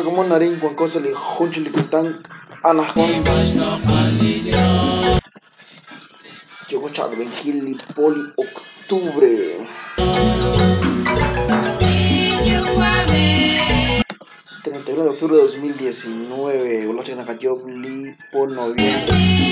Como Narín, Juan Cosa, le Junchi, Licután, Ana Juan. Llegó Charvengil, Poli, octubre. 31 de octubre de 2019. Lipo, noviembre.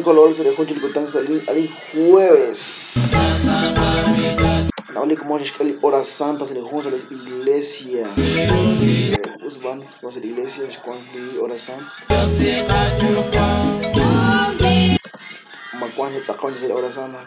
Color se dejó salir al jueves. Hora Santa se dejó la iglesia. Los iglesia Hora Santa. Hora Santa.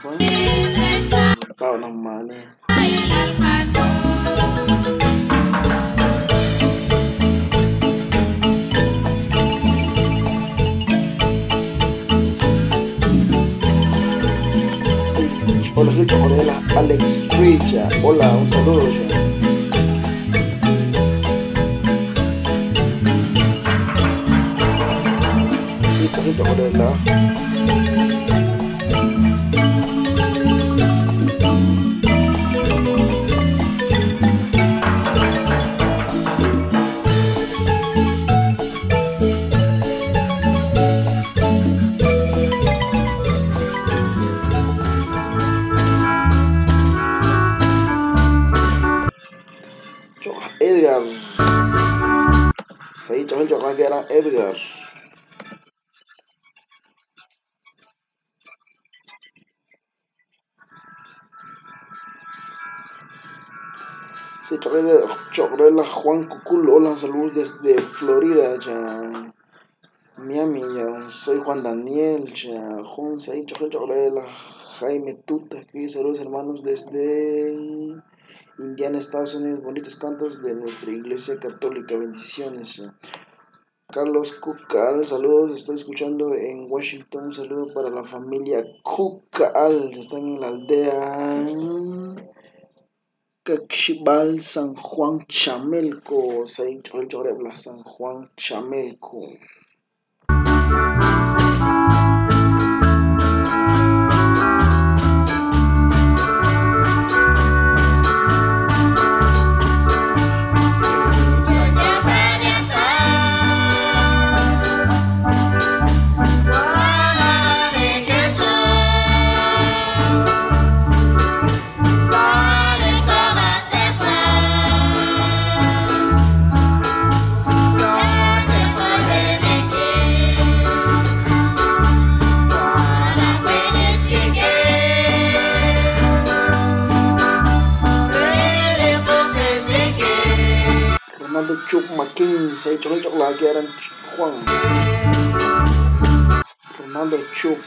Hola, hola, Alex Fricha. Hola, un saludo. Sí, hola. Edgar. Edgar. Sí, Chorrela Juan Cucul. Hola, saludos desde Florida, ya. Miami, ya. Soy Juan Daniel, ya. Juan Chorrela Jaime Tuta. Aquí, saludos hermanos desde Indiana, Estados Unidos. Bonitos cantos de nuestra iglesia católica. Bendiciones. Carlos Cucal, saludos, estoy escuchando en Washington. Un saludo para la familia Cucal, están en la aldea Caxibal, San Juan Chamelco. San Juan Chamelco. Chup Mackenzie, Juan Ronaldo Chup,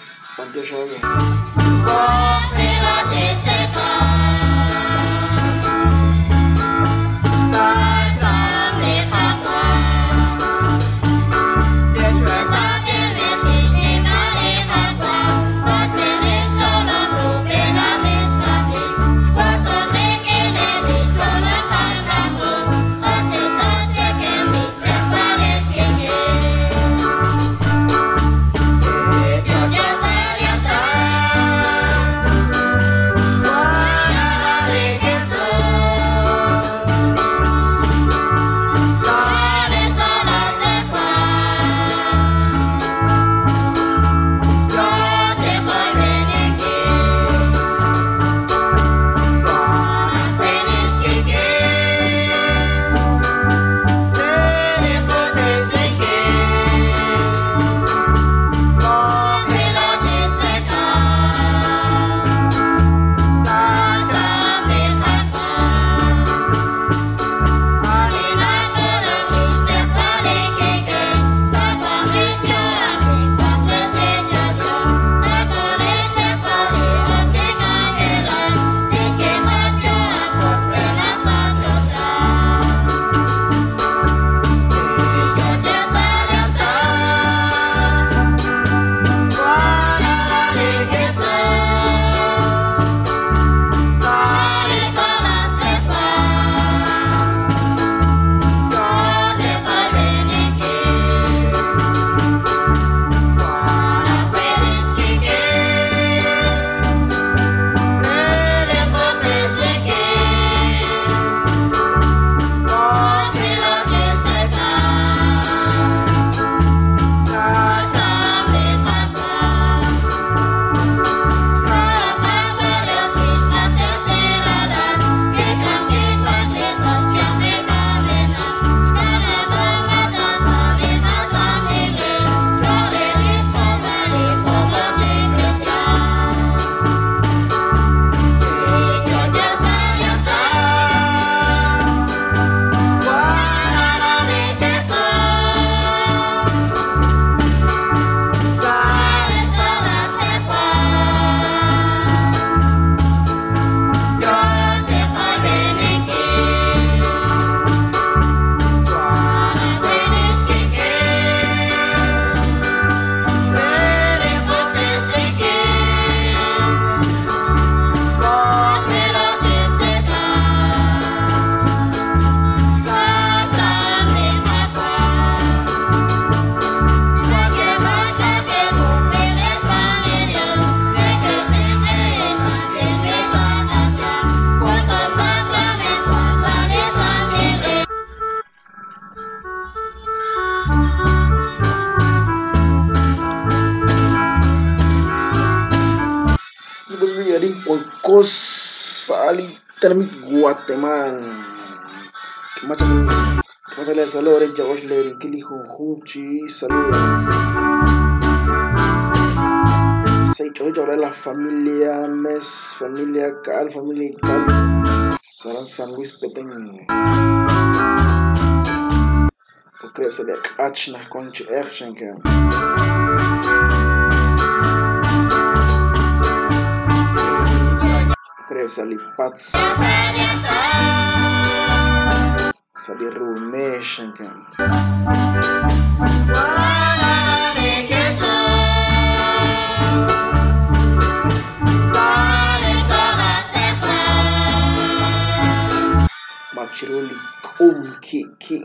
Cosali tenamit Guatemala. Que saludo Yagosh Junjunchi saludo. Seis la familia Mes, familia Cal, familia Cal, Sarán San Luis Petén. O creo se le achna conchi erchenke. Creo sali Pats. Sali Rumeshenke. Machiruli kum ki ki.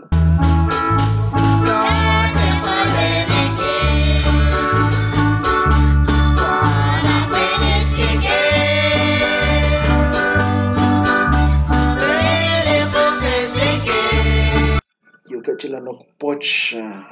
Yo que la no pocha.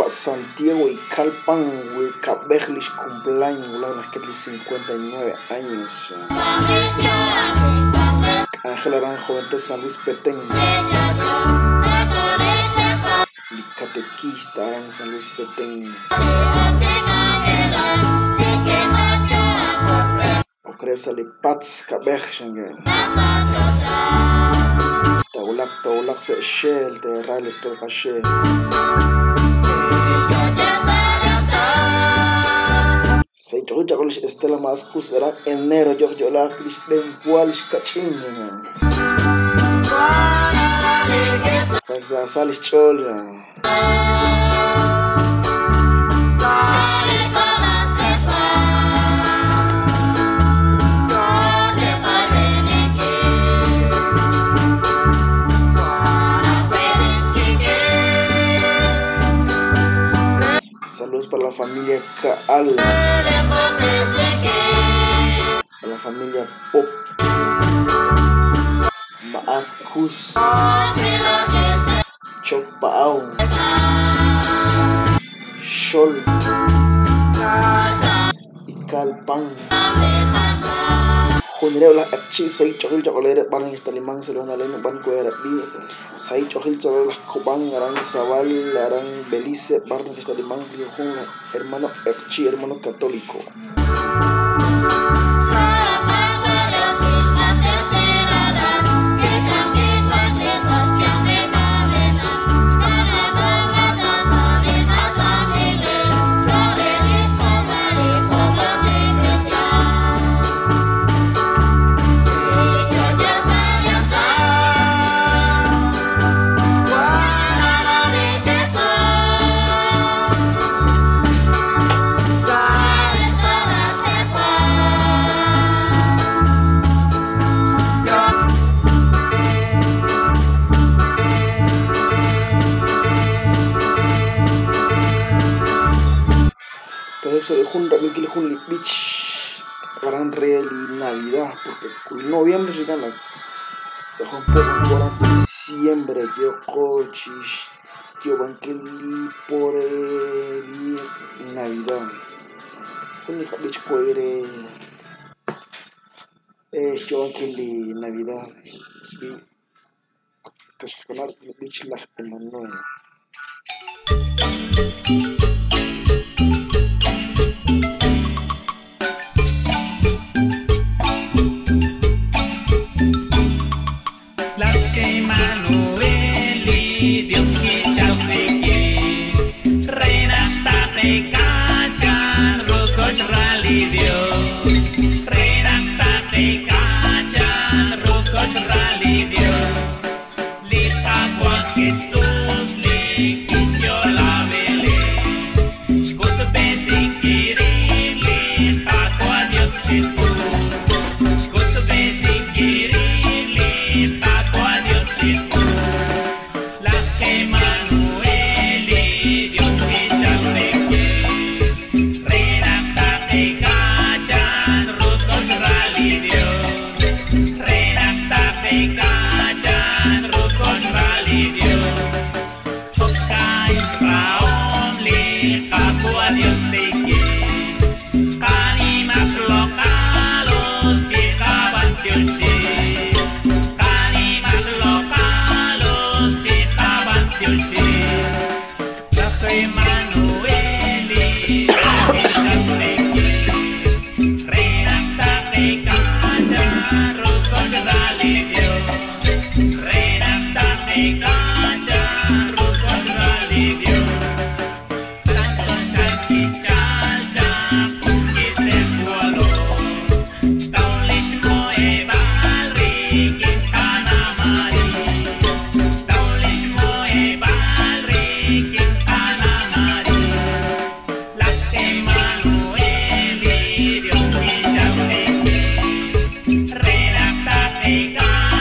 Santiago y Calpan, Huilcabejlich cumpleaños, 59 años. Ángel Aranjo, de San Luis Petén. Catequista Aran San Luis Petén. Ocrevsale Pats Cabejchen. Taulak Taulak se Shell de Raleigh Caché. Estela Mascus era enero yo yo la actriz ben cual cachín. Salis Chola. Saludos para la familia Kaal, para la familia Pop, Maaskus, Chocpao, Xol, Icalpan, Junireo la Archi, Sai Chohil Chocolate, Barney Talimán, Selona Leno, Banco Erabi, Sai Chohil Chocolate, Cobán, Aran Zabal, Aran Belice, Barney Talimán, hermano Archi, hermano católico. Beach gran real y Navidad, porque noviembre llegan se un poco por diciembre yo cochis Xyoob'ankil li po re li Navidad. Jun li qab'ich we re xyoob'ankil li Navidad. Sbi taxkanab' b'ich laj Emanuel. Laj Emanuel, Dios kichalqiki, Reina taqikachan, rukoch rali Dios. Reina taqikachan, rukoch rali Dios. Li Qaawa' Jesús, li kityola Belén. Xk'utb'esinkirib li Qaawa' Dios chiqu. Xk'utb'esinkirib li Qaawa' Dios chiqu. Laj Emanuel, Dios kichalqiki, Reina taqikachan, rukoch rali Dios. Reina taqikachan, rukoch rali Dios. Jo'kan li Qaawa' Dios tiki, Qanimax loq'alos chiqab'antioxi. Qanimax loq'alos chiqab'antioxi. Laj Emanuel, kichalqiki, Reina taqikachan, rukoch rali Dios. Reina taqikachan, rukoch rali Dios. Santo chalkichalcha, pukitzepualo. Taulish moebal rikin Anamari. Taulish moebal rikin Anamari. Laj Emanuel, Dios kichalqiki, Reina taqikachan,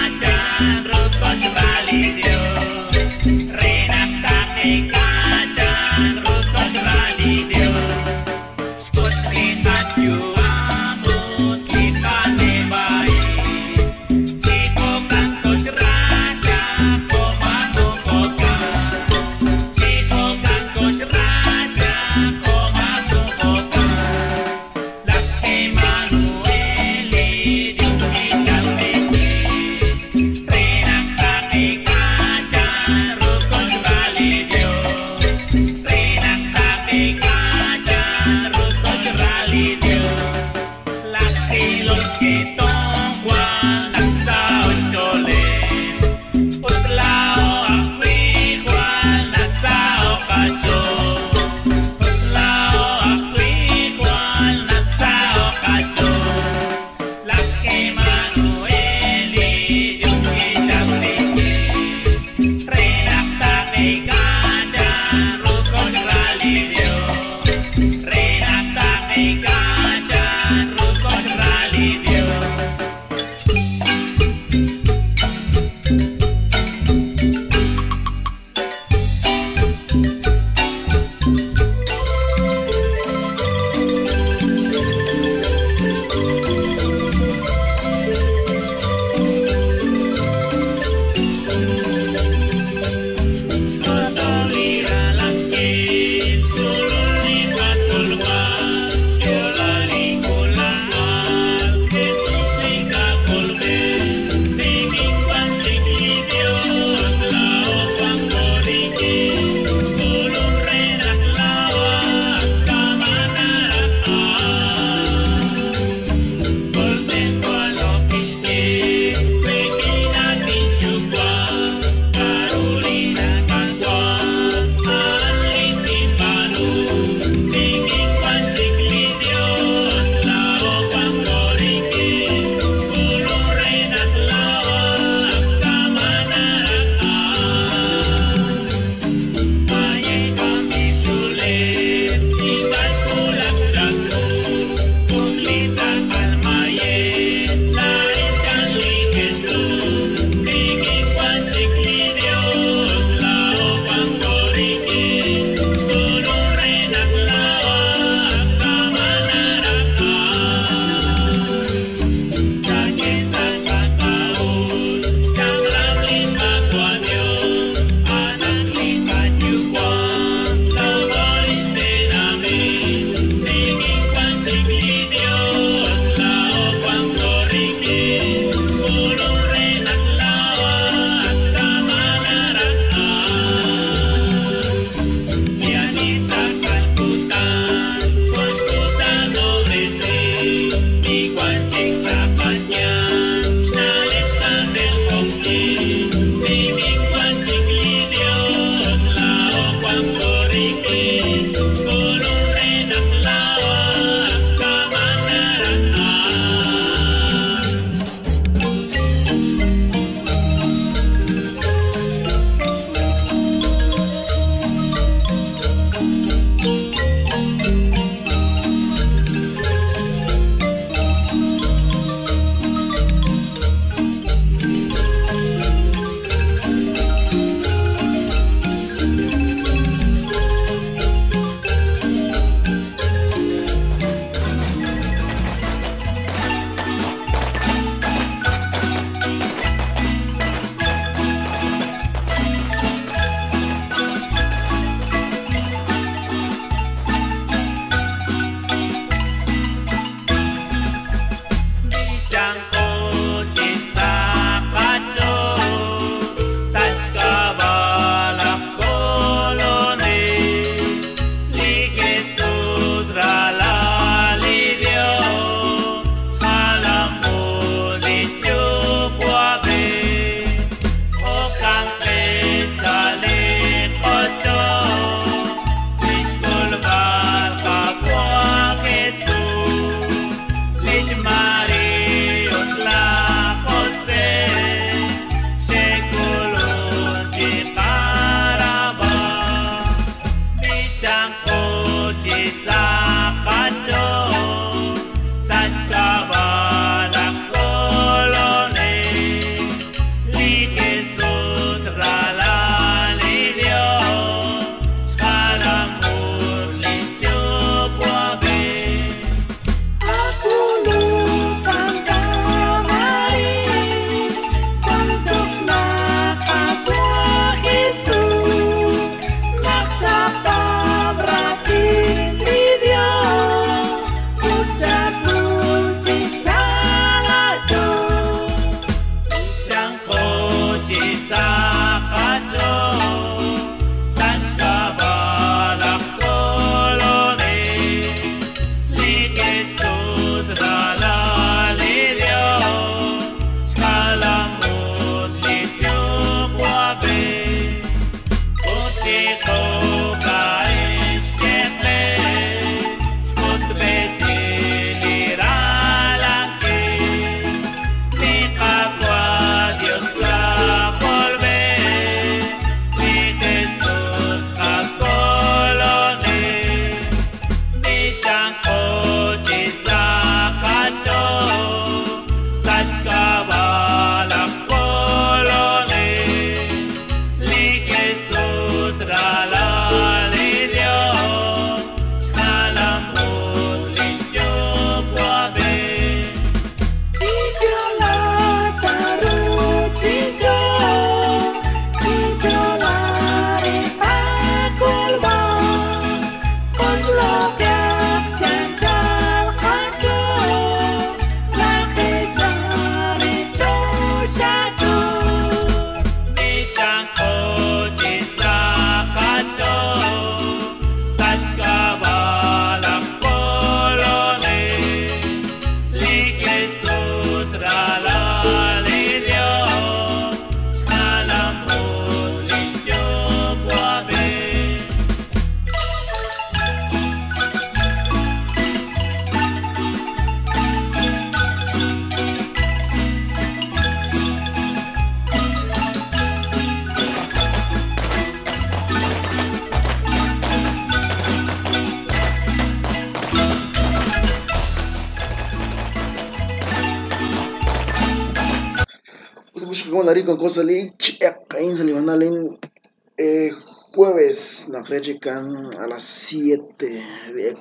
Jueves, a las 7 de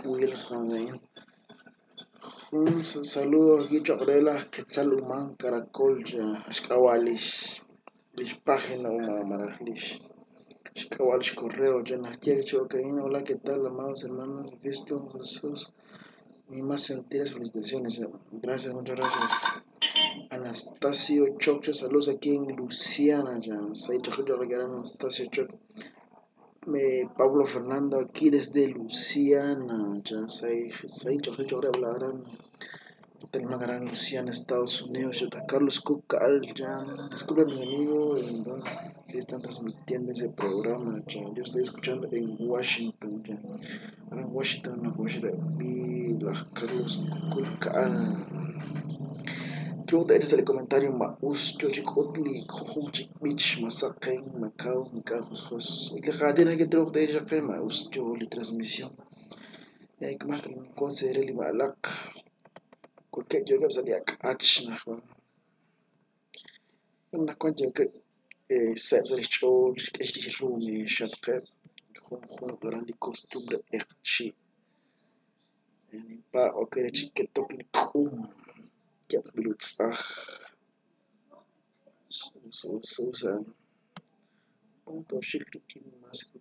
un saludo aquí, Chocorela, Quetzal Humán, Caracol, Xkawalish, Lish página, Marajlish, Xkawalish correo, hola, ¿qué tal, amados hermanos de Cristo Jesús? Mi más sentidas felicitaciones. Gracias, muchas gracias. Anastasio Choc, saludos aquí en Luciana, ya. Anastasio Choc. Pablo Fernando aquí desde Luciana, ya. Luciana, Estados Unidos. Carlos Cucal, ya. Disculpen, mi amigo, entonces están transmitiendo ese programa, ya. Yo estoy escuchando en Washington, ya. En Washington, no, Washington, Carlos Cucal. Creo que el comentario ma us chochicotli jujunchik bich masaquen macao macao jos le jadina que creo que ella que ma us yo la transmisión y hay que más que cosa era el malak porque yo que salía ach na una cuenta que se el show que es rumi shatqe jun grande costumbre erchi en pa o que chiquito kum jetzt benutzt. Ach, so. Und da schickt die Maske,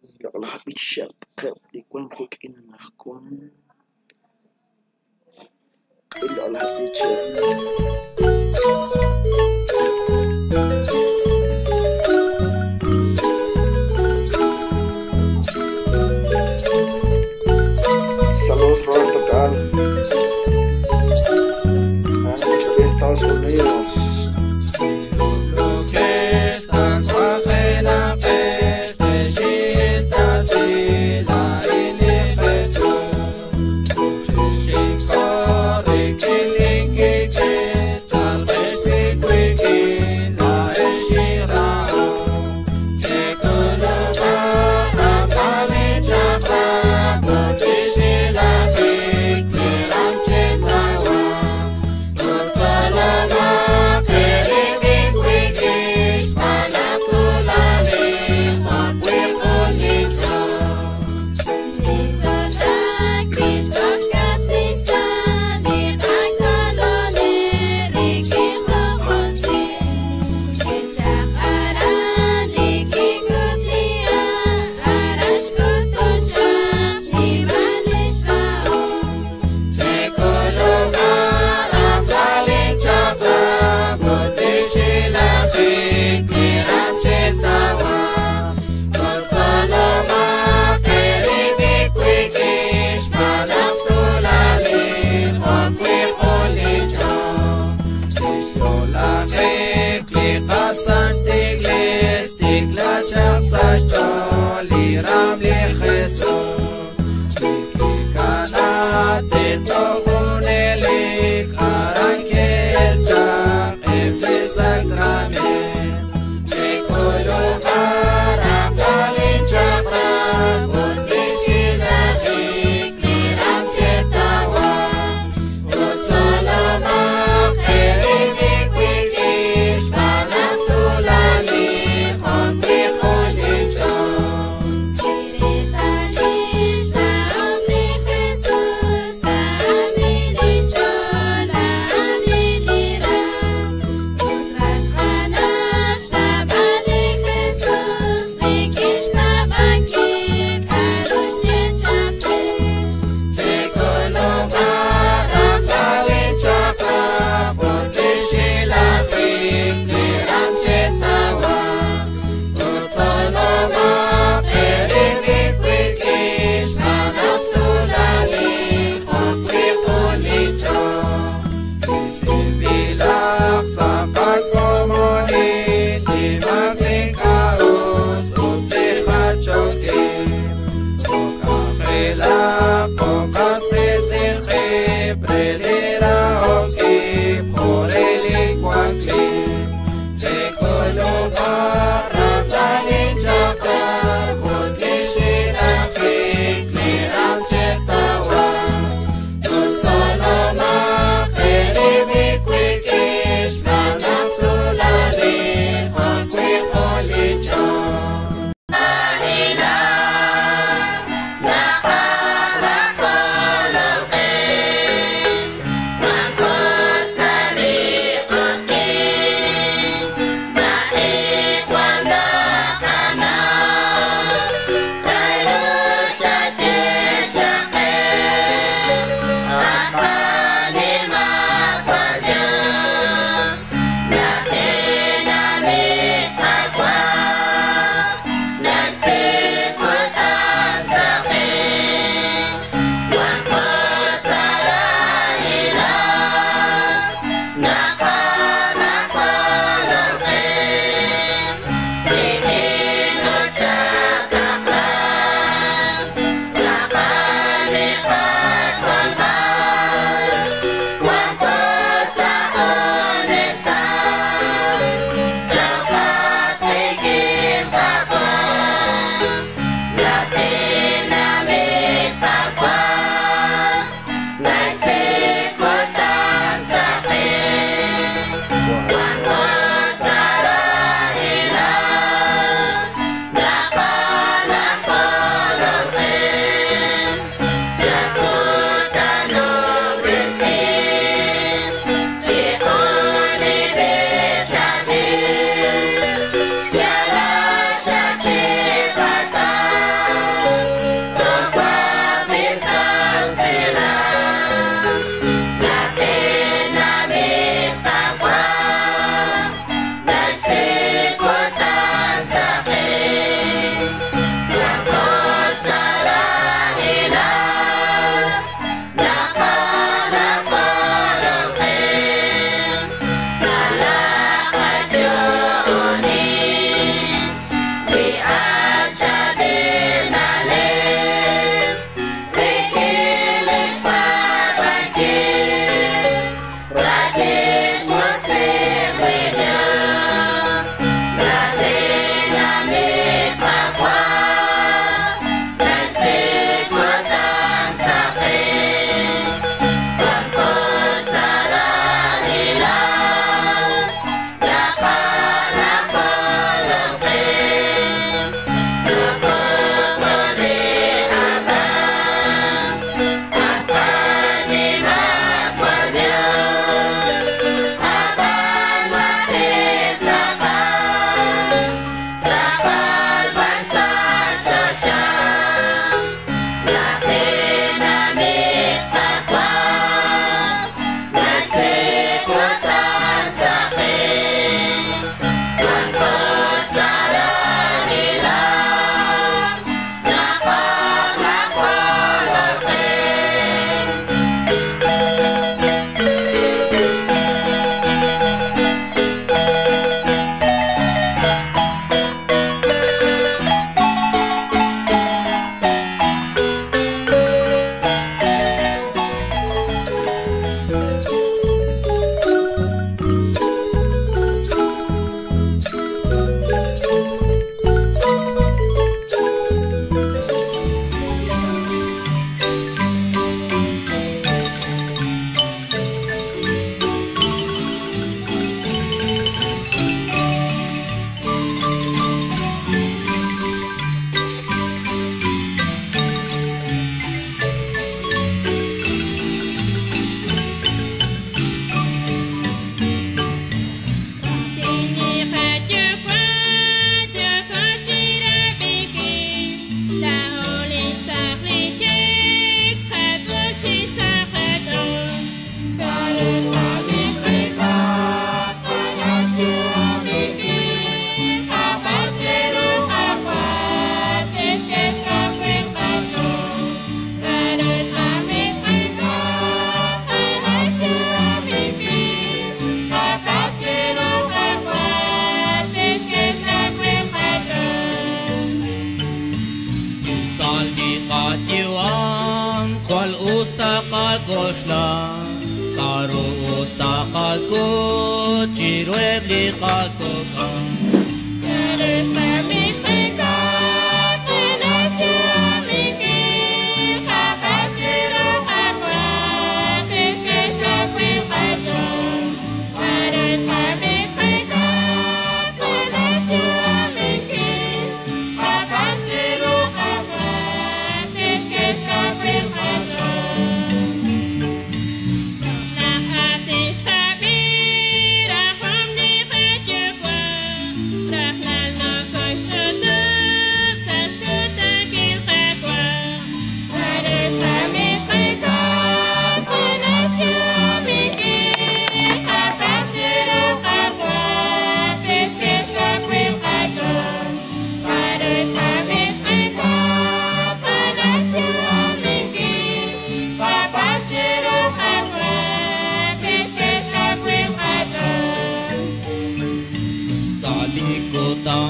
Saludos, Roberto Cal. Estados Unidos. Chiruheb' li qakok'al.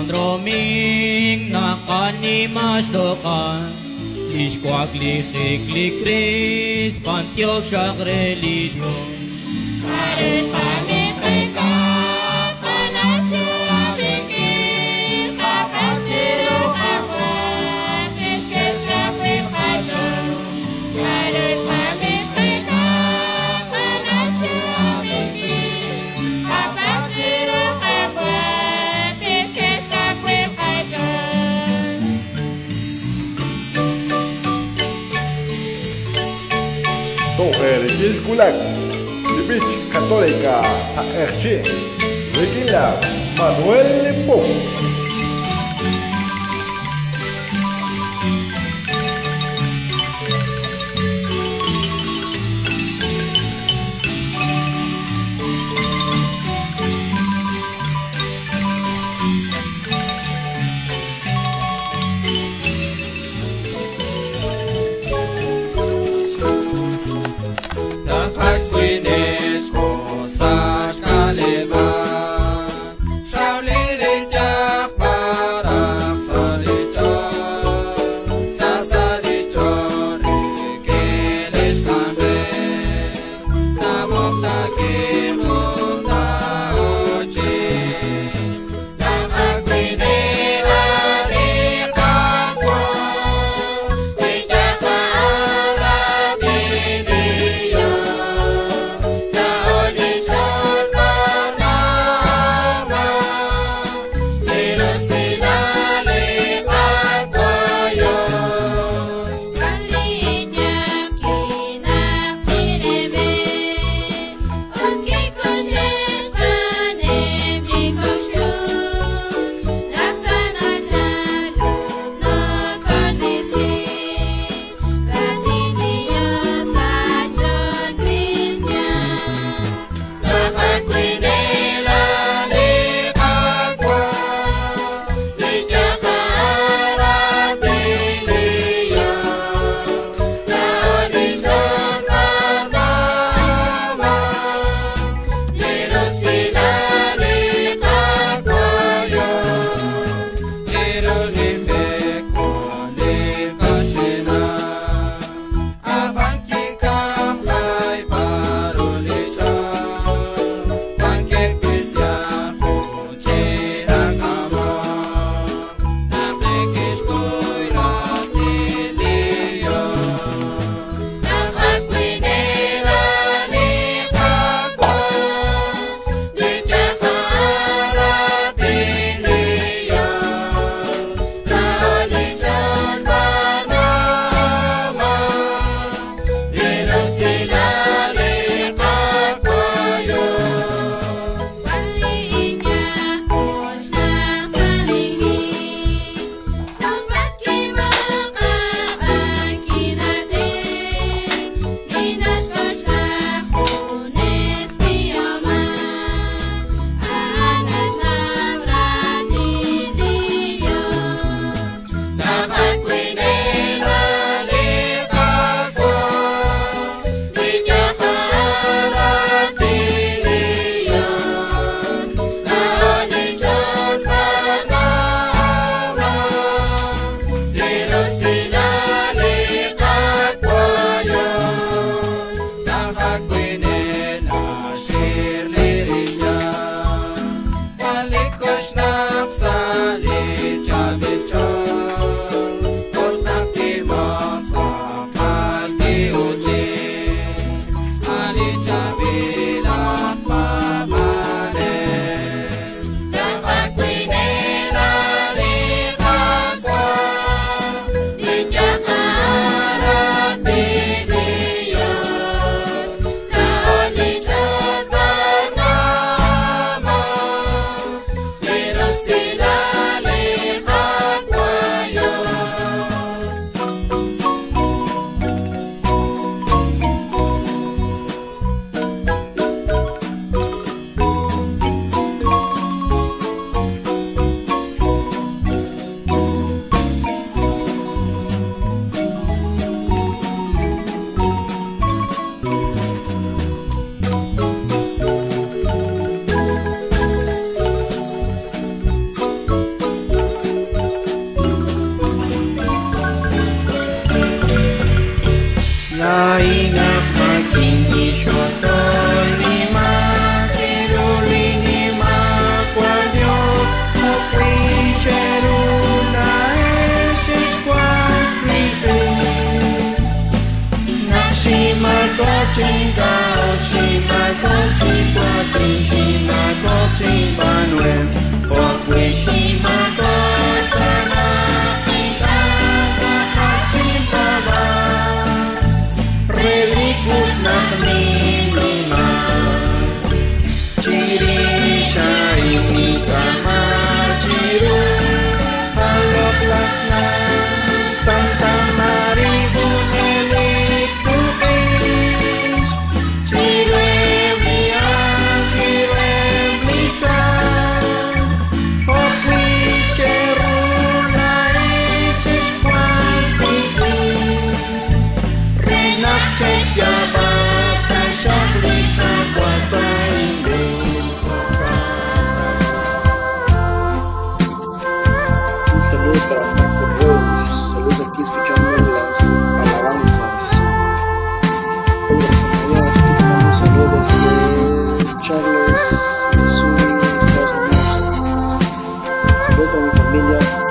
Roaming nakanimasdokan Lixkuaklijiklikris Pantiok xagrelidio. Kulak, Beach Católica, Saerchi, Regila, Manuel Pop. Quines cosas calema, Shaolin.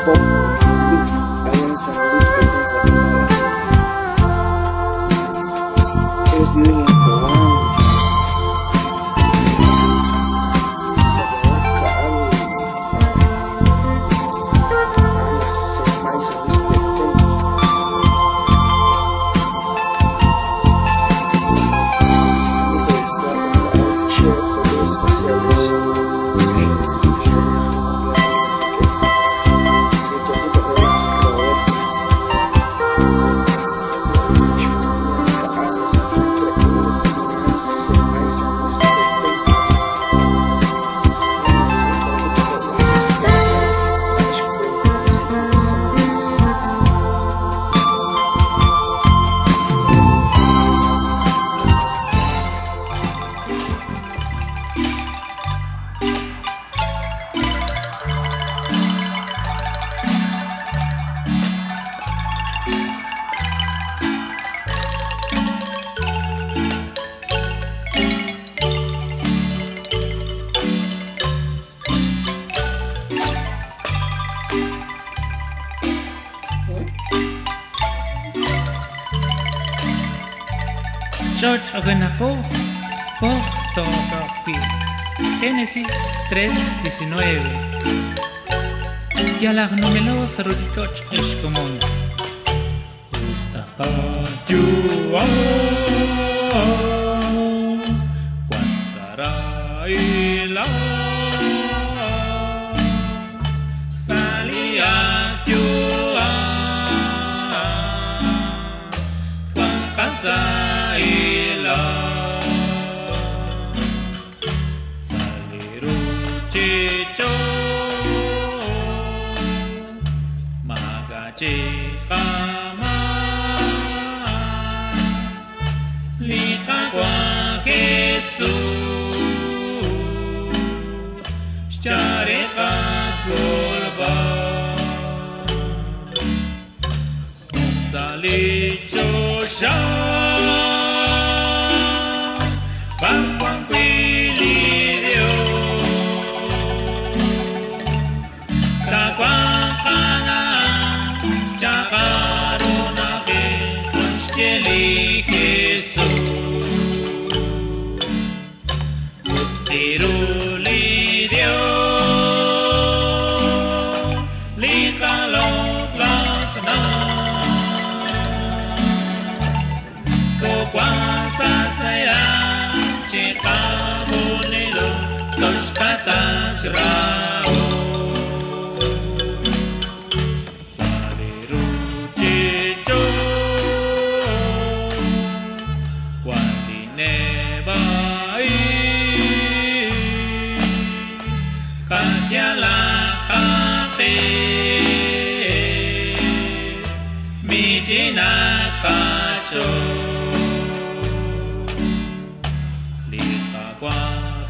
Pop Club, allá en San Luis Petén, Guatemala. Ellos viven en Cobán. Salvador Caal, a la Semay, San Luis Petén. Amigo de Estado, Che, saludos especiales. Choch ogenako, postosopi. Génesis 3:19. Yalagnomelos ruchoch eshkomon. Ustapa yua. Kwanzaraila. Salia yua. Kwanzaraila. Saliru chicho. Magachikama. Likakwa Jesús. Chareka kolba. Salicho sha.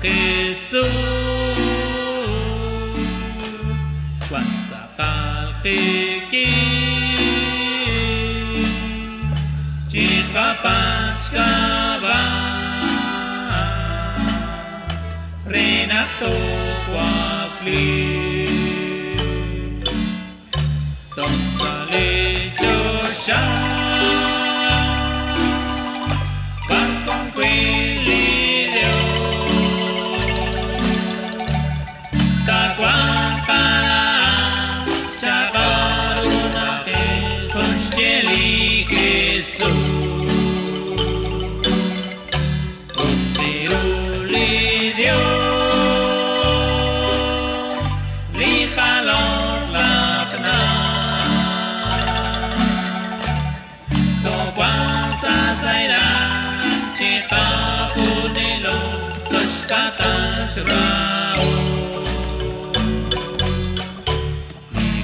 Jesús, Cuanzacaltequi, Chicapascaba, Renato Cuacli, Tonsale Chosha.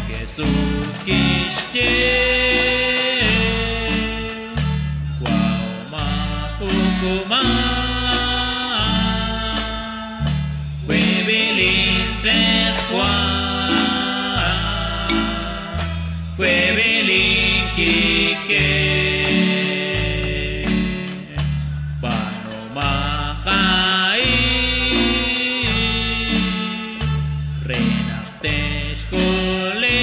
Jesús quiste Guauma ukuma Webilin zehua Webilin kike Panomakai Renateshkole.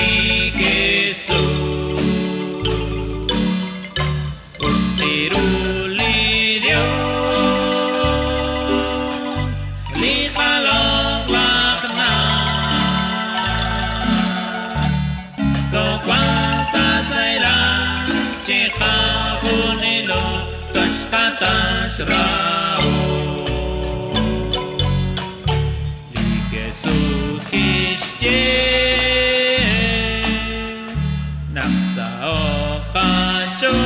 li Jesús. Ut chiru li Dios, li qaloq'laj na'. Tocuan sasaila, chiqajunilo, toxqataxrao. Li Jesús kixye, naq sa'oqacho,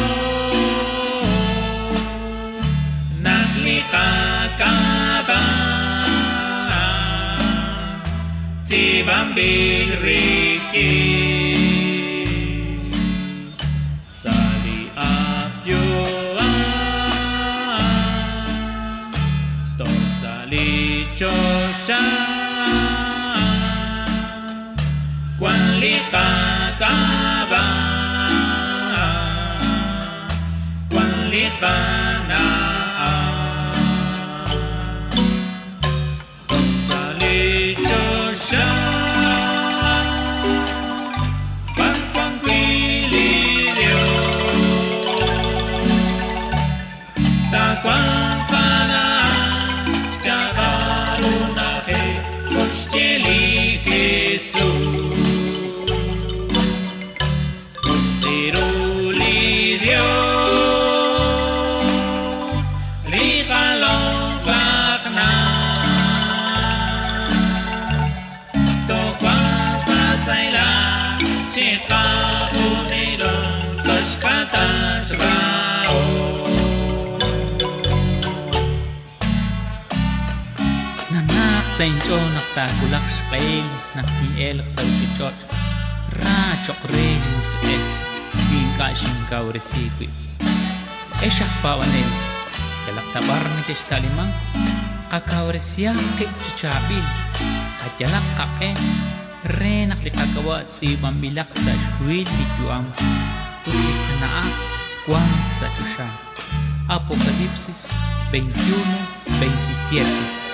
naq li qak'ab'a, tz'iib'anb'il rik'in. Sa' li ak yu'am, toj sa' li choxa, wan li qak'ab'a, wan li qana'aj. Toj sa' li choxa, b'ar wan wi' li Dios. Tacuan qana'aj, xchaq'al unajej, koxye li Jesús. Ut chiru li Dios, li qaloq'laj na'. Tocuan sasaila, chiqajunilo, toxqataxrao. Nanaq sa' inch'ool naq taawulaq xq'ehil naq tin'elq sa' ruuchich'och', ra cho'q re li musiq'ej wi ink'a' xinkawresi wib'. Ex aj paab'anel, yalaq ta b'ar nekexta'limank, qakawresihaq qib' chi chaab'il, qayalaq qaq'e re naq li qak'ab'a' tz'iib'anb'ilaq sa' xhuhil li yu'am ut li qana'aj wank sa' choxa. Apocalipsis 21:27.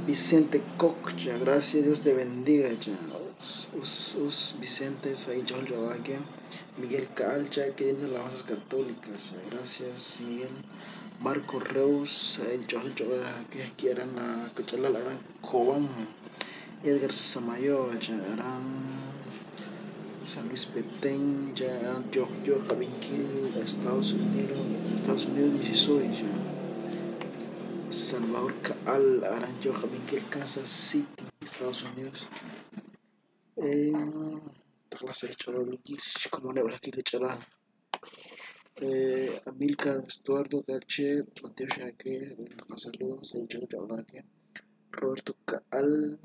Vicente Koch, gracias, Dios te bendiga. Us Vicente Miguel Calcha, queriendo alabanzas católicas, gracias Miguel. Marco Reus, el que quieran a Cochalal, Aran Cobán, Edgar Samayo, Aran San Luis Petén, Yo Javinquil, Estados Unidos, Missouri, Salvador Kaal, Aranjo Javinquil, Kansas City, Estados Unidos. Amilcar Estuardo Gache, Mateo Shaque, saludos, Roberto Kaal,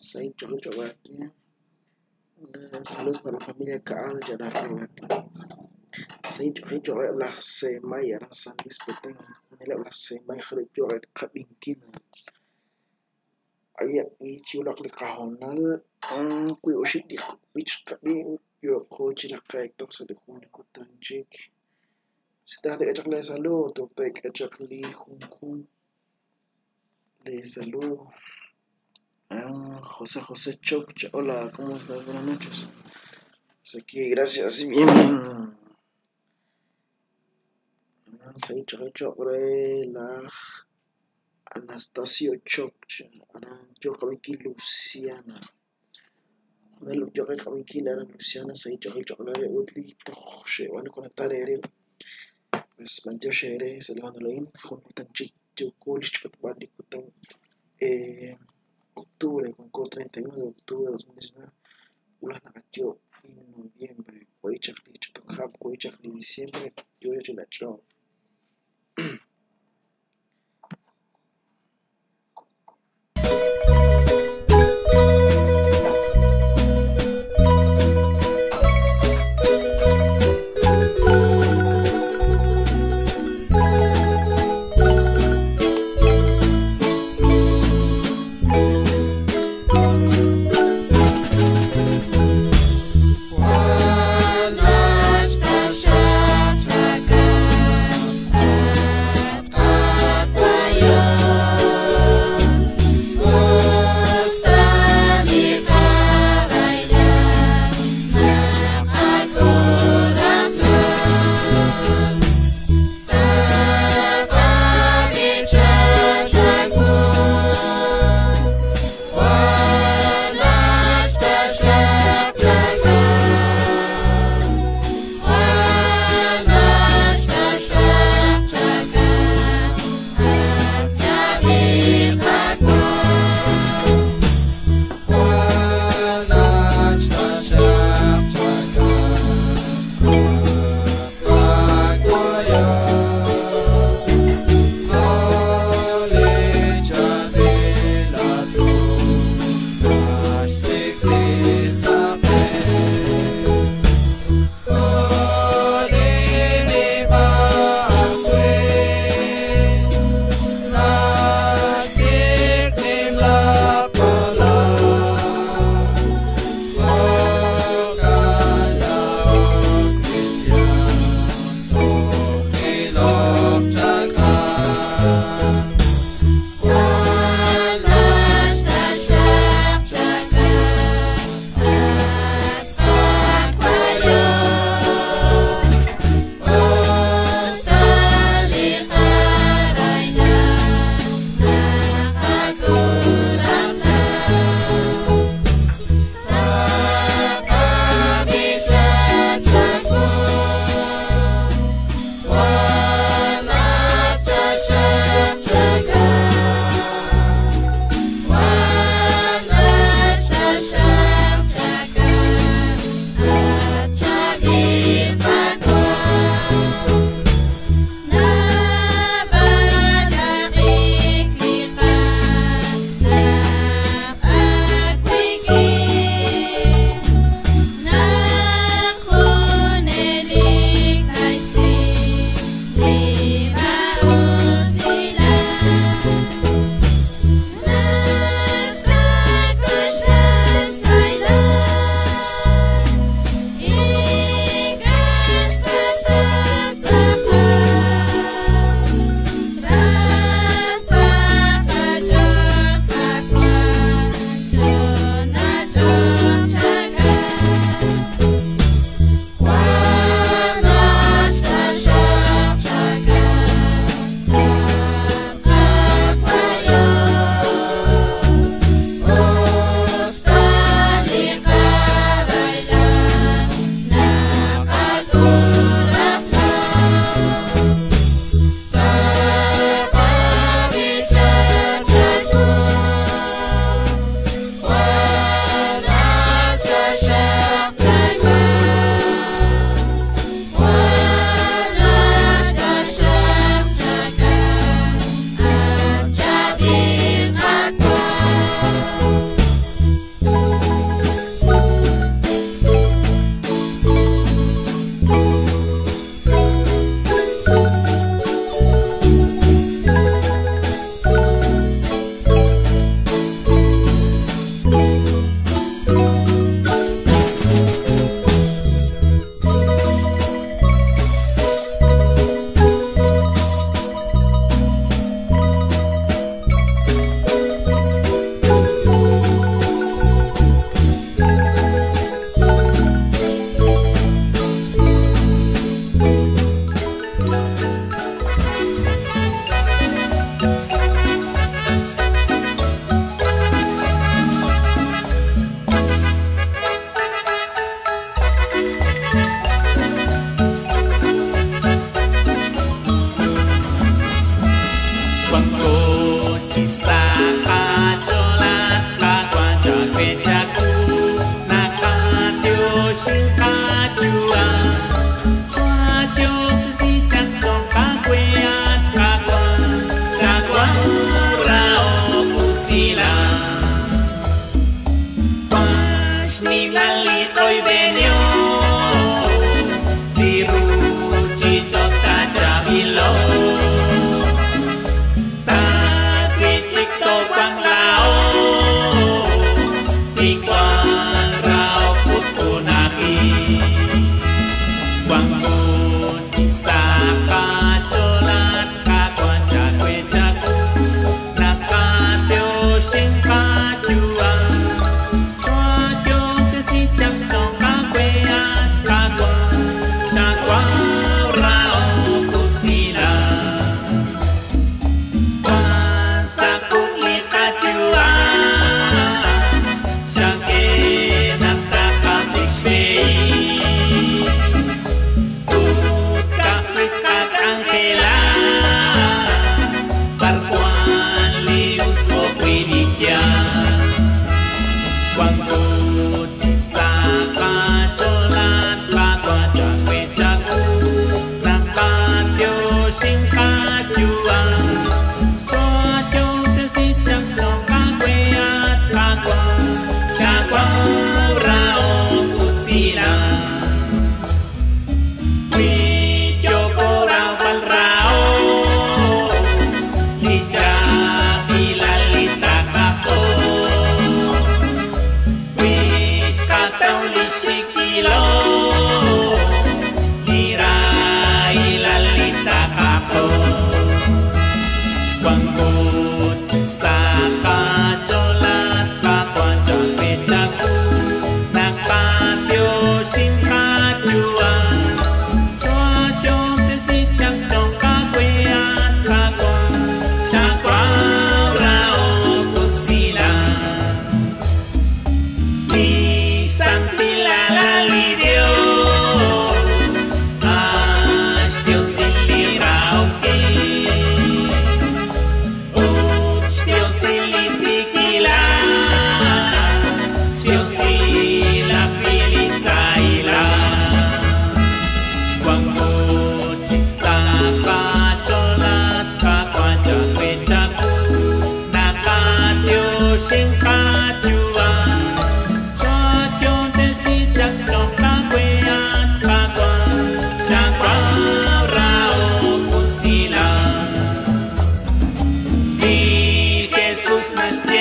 saludos para la familia Kaal, Yara Roberto. San Luis Petén, saludo. José José Choc, hola, ¿cómo estás? Buenas noches. Pues aquí, gracias, bien. Anastasio Choc, Luciana. Luciana, octubre, con 31 de octubre de 2019. Wulaj naqayo'ob li noviembre, wa'y chaq li ch'utuk hab', wa'y chaq li diciembre, yoo chi lach'ob. Juan Ashtasha Chaka.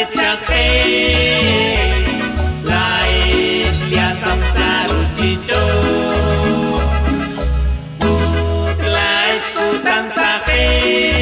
Chaqe laa'ex li atz'am sa' ruuchich'och' ut laa'ex kutan saqen.